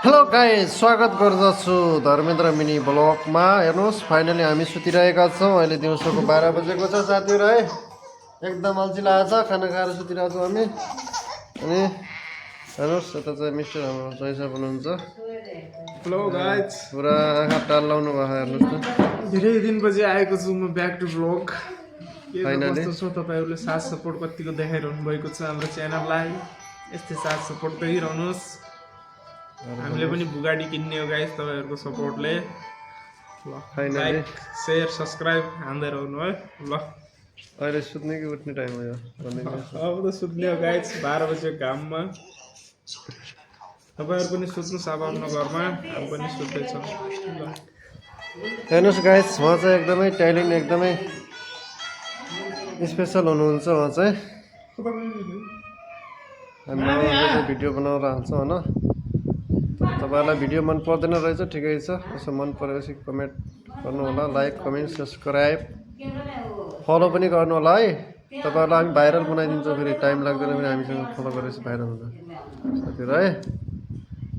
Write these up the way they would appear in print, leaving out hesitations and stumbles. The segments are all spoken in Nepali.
हेलो गाइस, स्वागत गर्दछु धर्मेन्द्र मिनी ब्लगमा। हेर्नुहोस्, फाइनली हामी सुतिरहेका छौँ। अहिले दिउँसोको 12 बजेको छ साथीहरू है। एकदम अल्छी लागेको छ, खाना खाएर सुतिरहेको छौँ हामी। अनि हेर्नुहोस्, यता चाहिँ मिस्टर हाम्रो जयसा हुनुहुन्छ। हेलो गाइज, पुरा आँखा टाल लाउनु भएको हेर्नुहोस् त। धेरै दिनपछि आएको छु म ब्याक टु ब्लग। के छ फाइनली कस्तो छ, तपाईँहरूले साथ सपोर्ट कतिको देखाइरहनु भएको छ हाम्रो च्यानललाई। यस्तै साथ सपोर्ट गरिरहनुहोस्। हामीले पनि बुगाडी किन्ने हो गाइज तपाईँहरूको सपोर्टले। ल फाइनली लाइक सेयर सब्सक्राइब हान्दै रहनु है। ल अहिले सुत्ने कि उठ्ने टाइम हो यो भनिदिनुहोस्। अब त सुत्ने हो गाइज, 12 बजेको घाममा। तपाईँहरू पनि सुत्नुहोस् अब आफ्नो घरमा, हामी पनि सुत्दैछौँ। ल हेर्नुहोस् गाइस, उहाँ चाहिँ एकदमै ट्यालेन्ट, एकदमै स्पेसल हुनुहुन्छ उहाँ चाहिँ। हामी चाहिँ भिडियो बनाएर हाल्छौँ होइन। तपाईँहरूलाई भिडियो मन पर्दैन रहेछ, ठिकै छ। यसो मन परेपछि कमेन्ट गर्नु होला, लाइक कमेन्ट सब्सक्राइब फलो पनि गर्नु होला है। तपाईँहरूलाई हामी भाइरल बनाइदिन्छौँ, फेरि टाइम लाग्दैन, फेरि हामीसँग फलो गरेपछि भाइरल हुन्छ साथीहरू है।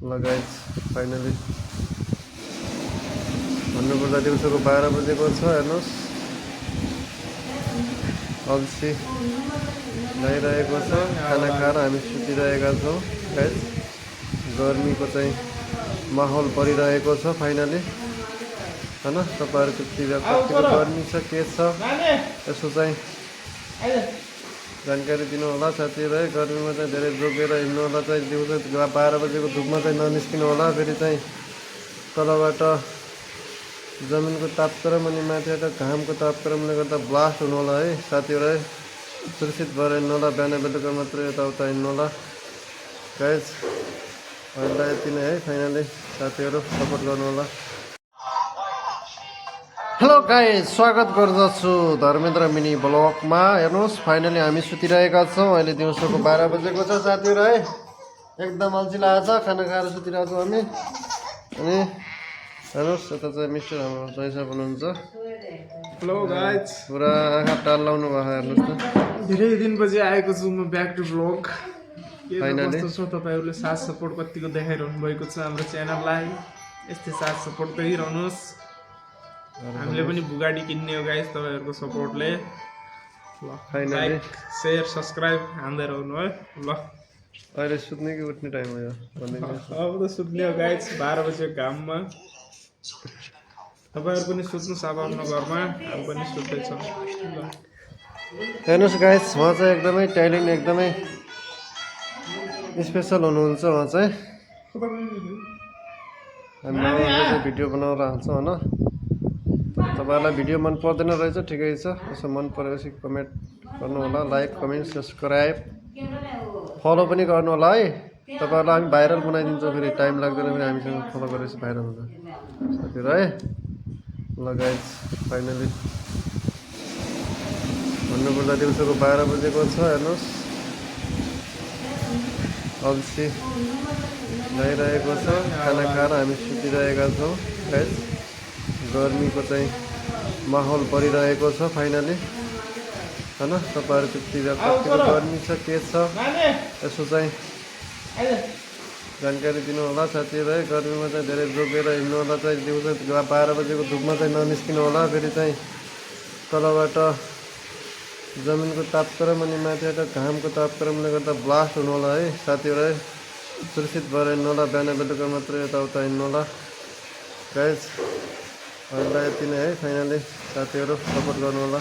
ल गाइस, फाइनली भन्नुपर्दा दिउँसोको 12 बजेको छ। हेर्नुहोस्, अल्छी ल्याइरहेको छ। खाना खाएर हामी सुतिरहेका छौँ गाइस। गर्मीको चाहिँ माहौल परिरहेको छ फाइनली होइन। तपाईँहरूकोतिर कतिको गर्मी छ, के छ, यसो चाहिँ जानकारी दिनु होला साथीहरू है। गर्मीमा चाहिँ धेरै जोगेर हिँड्नु होला। चाहिँ दिउँसो 12 बजेको धुपमा चाहिँ ननिस्किनु होला। फेरि चाहिँ तलबाट जमिनको तापक्रम अनि माथिबाट घामको तापक्रमले गर्दा ब्लास्ट हुनु होला है साथीहरू है। सुरक्षित भएर हिँड्नु होला, बिहान बेलुका मात्रै यताउता हिँड्नु होला गाइस। अहिले यति नै है। फाइनली साथीहरू सपोर्ट गर्नु होला। हेलो गाइस, स्वागत गर्दछु धर्मेन्द्र मिनी ब्लगमा। हेर्नुहोस्, फाइनली हामी सुतिरहेका छौँ। अहिले दिउँसोको 12 बजेको छ साथीहरू है। एकदम अल्छी लागेको छ, खाना खाएर सुतिरहेको छौँ हामी। अनि हेर्नुहोस्, यता चाहिँ मिस्टर हाम्रो जयसा हुनुहुन्छ। हेलो गाइज, पुरा आँखा टाल लाउनु भएको हेर्नुहोस् त। धेरै दिनपछि आएको छु म ब्याक टु ब्लग। के छ फाइनली कस्तो छ, तपाईँहरूले साथ सपोर्ट कतिको देखाइरहनु भएको छ हाम्रो च्यानललाई। यस्तै साथ सपोर्ट गरिरहनुहोस्। हामीले पनि बुगाडी किन्ने हो गाइज तपाईँहरूको सपोर्टले। ल फाइनली लाइक सेयर सब्सक्राइब हान्दै रहनु है। ल अहिले सुत्ने कि उठ्ने टाइम हो यो भनिदिनुहोस्। अब त सुत्ने हो गाइज, 12 बजेको घाममा। तपाईँहरू पनि सुत्नुहोस् अब आफ्नो घरमा, हामी पनि सुत्दैछौँ। ल हेर्नुहोस् गाइस, उहाँ चाहिँ एकदमै ट्यालेन्ट, एकदमै स्पेसल हुनुहुन्छ उहाँ चाहिँ। हामी चाहिँ भिडियो बनाएर हाल्छौँ होइन। तपाईँहरूलाई भिडियो मन पर्दैन रहेछ, ठिकै छ। यसो मन परेपछि कमेन्ट गर्नु होला, लाइक कमेन्ट सब्सक्राइब फलो पनि गर्नु होला है। तपाईँहरूलाई हामी भाइरल बनाइदिन्छौँ, फेरि टाइम लाग्दैन, फेरि हामीसँग फलो गरेपछि भाइरल हुन्छ साथीहरू है। ल गाइस, फाइनली भन्नुपर्दा दिउँसोको 12 बजेको छ। हेर्नुहोस्, अल्छी ल्याइरहेको छ। खाना खाएर हामी सुतिरहेका छौँ गाइस। गर्मीको चाहिँ माहौल परिरहेको छ फाइनली होइन। तपाईँहरूकोतिर कतिको गर्मी छ, के छ, यसो चाहिँ जानकारी दिनु होला साथीहरू है। गर्मीमा चाहिँ धेरै जोगेर हिँड्नु होला। चाहिँ दिउँसो 12 बजेको धुपमा चाहिँ ननिस्किनु होला। फेरि चाहिँ तलबाट जमिनको तापक्रम अनि माथिबाट घामको तापक्रमले गर्दा ब्लास्ट हुनु होला है साथीहरू है। सुरक्षित भएर हिँड्नु होला, बिहान बेलुका मात्रै यताउता हिँड्नु होला गाइज। अहिले यति नै है। फाइनली साथीहरू सपोर्ट गर्नु होला।